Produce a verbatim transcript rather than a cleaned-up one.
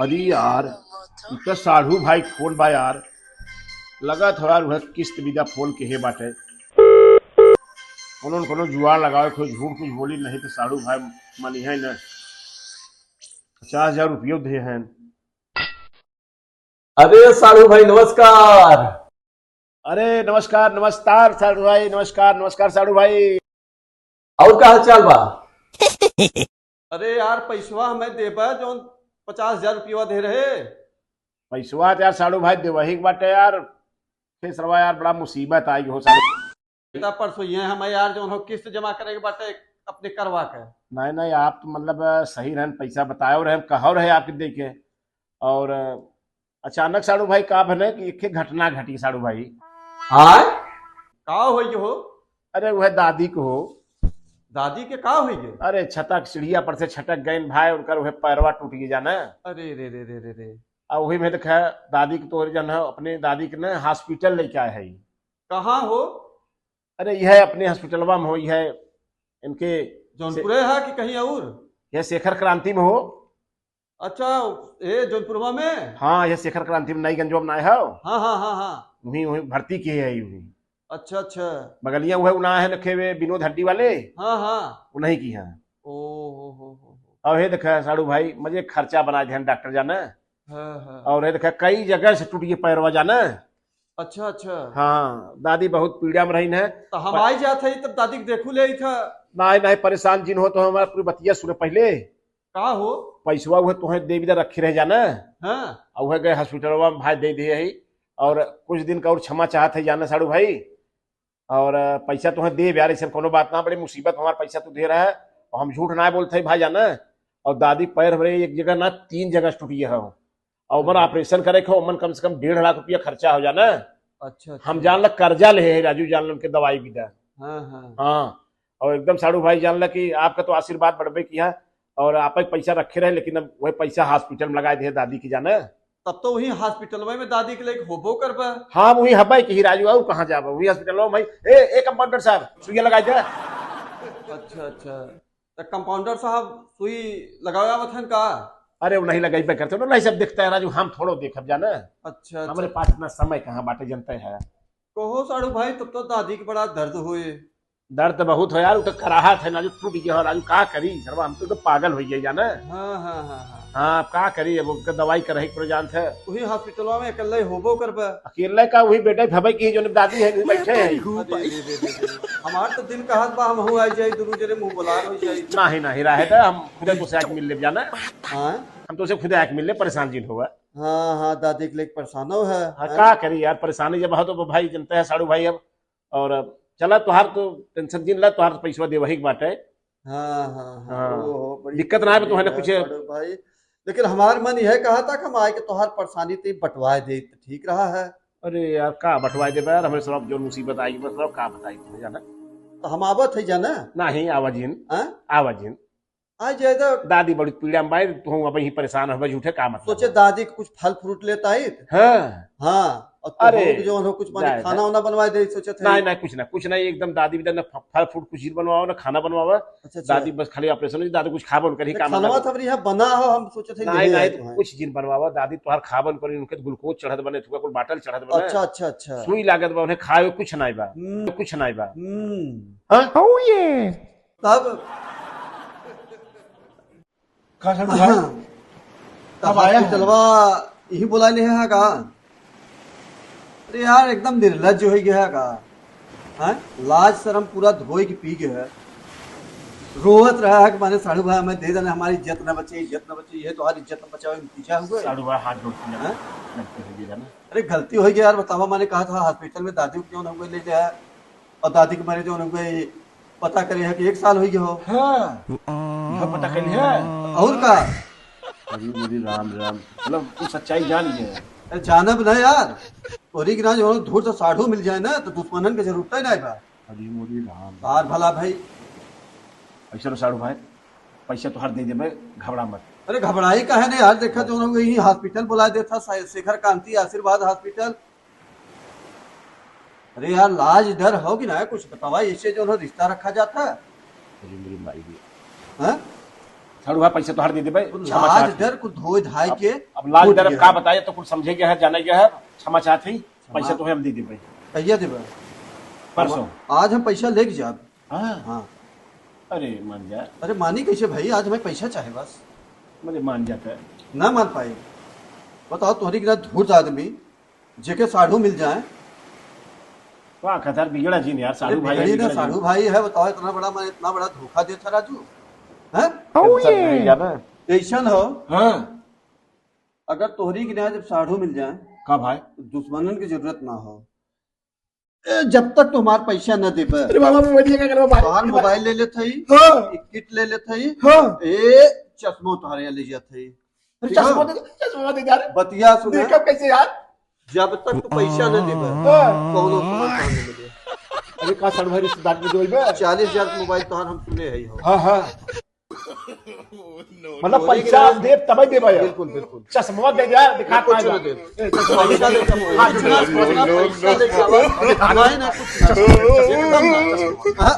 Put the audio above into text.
अरे यार, ई त साढ़ू भाई फोन बा यार। लगा थोड़ा वह किस्त बिदा फोन के हे बाटे। कोनो न कोनो जुआड़ लगावे, कोई झूठ कुछ बोली नहीं तो साढ़ू भाई मनी है न। पचास हजार रुपयो दे हैं। अरे साढ़ू भाई नमस्कार। अरे नमस्कार, नमस्कार साढ़ू भाई, नमस्कार, नमस्कार साढ़ू भाई। और का हाल चाल बा? अरे यार, पैसवा हमें देबा जौन पचास हजार रुपया दे रहे। पैसवा तो यार साढ़ू भाई देवही के बाटे यार। खेसरवा यार, बड़ा मुसीबत आई हो साढ़ू। बेटा, परसों ये हमें यार जौन हो किस्त जमा करे के बाटे अपने करवा के। नहीं, नहीं, आप तो मतलब सही रहन, पैसा बताए रहे, हम कहो रहे आपके देखे। और अचानक साढ़ू भाई का भने कि एक घटना घटी साढ़ू भाई। आय? का होई हो? अरे वह दादी को हो। दादी के का होई गे? अरे छतक सीढ़िया पर से छटक गइन भाई, उनकर वह पैरवा टूट गई जाना। अरे रे रे रे रे रे। और वही में देखा दादी के तोरे जन है, अपने दादी के ना हॉस्पिटल लेके आए है। कहाँ हो? अरे यह अपने हॉस्पिटलवा में हो, यह इनके जौनपुरे से-, है कि कहीं और? यह शेखर क्रांति में हो। अच्छा, ए जौनपुरवा में? हाँ, यह शेखर क्रांति में नईगंजवा में ना हो। हाँ, हाँ, हाँ, हाँ। वहीं, वहीं भर्ती किहे है, वहीं। अच्छा, अच्छा। बगलिया वह उना है, नखे वे विनोद हड्डी वाले। हाँ, हाँ। उन्हीं की है। ओ हो हो हो हो। अब हे देखा साढ़ू भाई, मजे खर्चा बना दिहन डॉक्टर जाना। हाँ, हाँ। और हे देखा कई जगह से टूट गए पैरवा जाना। अच्छा, अच्छा। हाँ, दादी बहुत पीड़ा में रही है। तो हम पर- आई जात है तब दादी के देखू ले आई था। नहीं, नहीं, परेशान जिन हो तो हमारा पूरी बतिया सुने पहले। का हो? पैसवा उहे तोहे देवी दा रखी रह जाना। हाँ। और उहे गए हॉस्पिटलवा में भाई दे दिए है। और कुछ दिन का और क्षमा चाहत है जाना साढ़ू भाई। और पैसा तोहे देब यार, ऐसे कोनो बात ना, बड़ी मुसीबत हमार पैसा तू दे रहा है। और हम झूठ ना बोलते है भाई जाना। और दादी पैर हमरे एक जगह ना तीन जगह से टूटी है। और ओमन हाँ। ऑपरेशन करे के हो, ओमन कम से कम डेढ़ लाख रुपया खर्चा हो जाना। अच्छा, अच्छा। हम जान ला कर्जा ले है राजू, जान ला उनके दवाई भी दा। हाँ, हाँ। हाँ, और एकदम साढ़ू भाई जान ला कि आपका तो आशीर्वाद बढ़बे किया और आप एक पैसा रखे रहे, लेकिन अब वही पैसा हॉस्पिटल में लगा दे दादी की जाना। तब तो वही हॉस्पिटल में दादी के लेके होबो करबा। हाँ, वही हबे की ही राजू, और कहाँ जाबा, वही हॉस्पिटल में। ए, ए कंपाउंडर साहब, सुइया लगा दे। अच्छा, अच्छा। त कंपाउंडर साहब सुई लगावे आवत हन का? अरे, वो नहीं लगाइबे करते, नहीं सब देखता है राजू, हम थोड़ो देखब जाना। अच्छा, अच्छा। हमरे पास इतना समय कहाँ बाटे, जनते है। कहो साढ़ू भाई, तब तो दादी के बड़ा दर्द होए। दर्द तो बहुत हो यार, वो तो कराहत है ना, जो टूट गया हो राजू, का करी सरवा, हम तो, तो पागल हो गए जाना। हाँ, हाँ, हाँ, हाँ। हाँ, अब का करी, अब उनका दवाई कराई के पड़ जानत है। वही हॉस्पिटलवा में अकेले होबो करबे। अकेले का, वही बेटा भबे की जो दादी है, वो बैठे हैं। अरे, रे, रे, रे, रे। हमार तो दिल कहत बा, हम हो आई जाई, दोनों जने मुंह बुलार हो जाई। नहीं, नहीं, रहे दे, हम खुदे तोसे आके मिल लेब जाना। हाँ? हम तोसे खुदे आके मिल ले, परेशान जिन होवा। हाँ, हाँ, दादी के लेके परेशानो है, हाँ, हैं? का करी यार, परेशानी जब हो तो भाई जनते है साढ़ू भाई अब। और अब चला, तोहार तो टेंशन जिन ला, तोहार तो पैसवा देवही के बाटे। हाँ, हाँ, हाँ। हाँ। ओहो, बड़ी दिक्कत ना है, तो है ना परेशानी कुछ। है, बड़े भाई। लेकिन हमार मन यह कहा था कि हम आए के तोहार परेशानी ते बंटवाए दे, तो ठीक रहा है। अरे यार, का बंटवाए देबे यार, हमरे साथ जो मुसीबत आई, बस का बताई तुम्हें जाना। तो हम आवत है जाना। नहीं, आवा जिन। हाँ? आवा जिन। आ जाए तो। दादी बड़ी पीड़ा में बाई, तू अब ही परेशान हो, झूठे का मतलब। सोचे दादी के कुछ फल फ्रूट लेता आई। हाँ। हाँ, और तू अरे, हो कि जो उन्हें कुछ माने जाए, खाना जाए। वाना बनवा दे, सोचे थे। नहीं, नहीं, कुछ ना, कुछ नहीं, एकदम दादी भी ना फ-, फल फ्रूट कुछ ही बनवाओ, ना खाना बनवाओ। अच्छा, अच्छा। दादी बस खाली ऑपरेशन हो, दादी कुछ खाबो न करी, नहीं, का खानवा मतलब। तो अभी यहाँ बना हो, हम सोचे थे नहीं, ले नहीं, आए तू तुम्हें। कुछ जिन बनवाओ, दादी तोहार खाबो न करी, उनके ग्लूकोज चढ़त बने, तुका कुल बाटल चढ़त बने। अच्छा, अच्छा, अच्छा। सुई लागत बा, उन्हें खाए कुछ नहीं बा, हम्म। कुछ नहीं बा। हम्म। हाँ? Oh, yeah। तब का साढ़ू भाई? हाँ। तब आया है। हॉस्पिटलवा यही बुला ले है का? अरे यार, एकदम निर्लज्ज हो गया है का? हैं? लाज शर्म पूरा धोई के पी गया है। रोवत रहा है कि माने साढ़ू भाई हमें दे देना, हमारी इज्जत ना बचे, इज्जत ना बचे, ये तो हमारी इज्जत ना बचावे, पीछा हुआ है। साढ़ू भाई हाथ जोड़ के हैं? गलती हो गई है ना? अरे गलती हो गई यार, बतावा, मैंने कहा था हॉस्पिटल में दादी को क्यों ना हुए ले गया है? और दादी के मारे जो उनके पता करे है कि एक साल हो गया हो। हाँ। यह पता कर लिया? और का? अरे मेरी राम राम, मतलब तू सच्चाई जान गया है। अरे जानब ना यार, तोरी के ना जो धूर से साढ़ू मिल जाए ना तो दुश्मनन के जरूरत ही नहीं बा। अरे मोरी राम। बार भला भाई। ऐसा लो साढ़ू भाई, पैसा तोहार दे देबे, घबरा मत। अरे घबराई काहे नहीं यार, देखा जो उन्होंने यही हॉस्पिटल बुला देता, शे-, शेखर कांति आशीर्वाद हॉस्पिटल। अरे यार, लाज डर हो कि ना, कुछ बतावा, इससे जो है रिश्ता रखा जाता है। अरे मेरी माई रे। हाँ? साढ़ू भाई, पैसा तोहार दे देबे, कुल क्षमा लाज चाहत हई। डर, कुल धोए धाए अब, के अब लाज फूट डर, अब गया। का बताए, तो कुल समझे गया है, जाने गया है, क्षमा चाहत हई, पैसा तोहे हम दे देबे। कहिया देबे? परसों। आज हम पैसा लेके जाब। हाँ। हाँ। अरे, मान जा। अरे, मानी कैसे भाई? आज हमें पैसा चाहे बस। अरे, मान जाता है। ना मान पाए। बताओ, तोहरी के ना धूर्त आदमी, जेके साढ़ू मिल जाए। वाह, खतर बिगड़ा जी ने यार, साढ़ू अरे, भाई बिगड़ी ना, बिगड़ा जी। साढ़ू भाई है, बताओ, इतना बड़ा, मैं इतना बड़ा धोखा देता राजू, हैं? टेंशन नहीं यार। टेंशन हो? हाँ। अगर तोहरी के ना जब साढ़ू मिल जाए, का भाई? तो दुश्मनन की जरूरत ना हो। ए, जब तक तू हमार पैसा न देबे, अरे बाबा, मैं बढ़िया क्या करबा भाई? तोहार मोबाइल ले लेत हई, हाँ। एक किट ले लेत हई, हाँ। ए, चश्मो तोहारे ले जात हई। अरे ठीक चश्मा है? दे, चश्मा दे यार। बतिया सुने। देखब कैसे यार? जब तक तू पैसा न देबे, हाँ। कौनो सामान तोहार न मिले। अरे का साढ़ू भाई रिश्तेदार में जो बा? चालीस हजार के मोबाइल तोहार हम सुने हई हो। हाँ, हाँ। मतलब चोरी पैसा के देब तबै देबा यार। बिल्कुल, बिल्कुल। चश्मा दे दे यार, दिखा कुछ पाएगा। न देब। ए, चश्मा पैसा दे। हाँ, चश्मा, पैसा दे। नहीं, नहीं, कुछ एकदम ना, चश्मा। हाँ।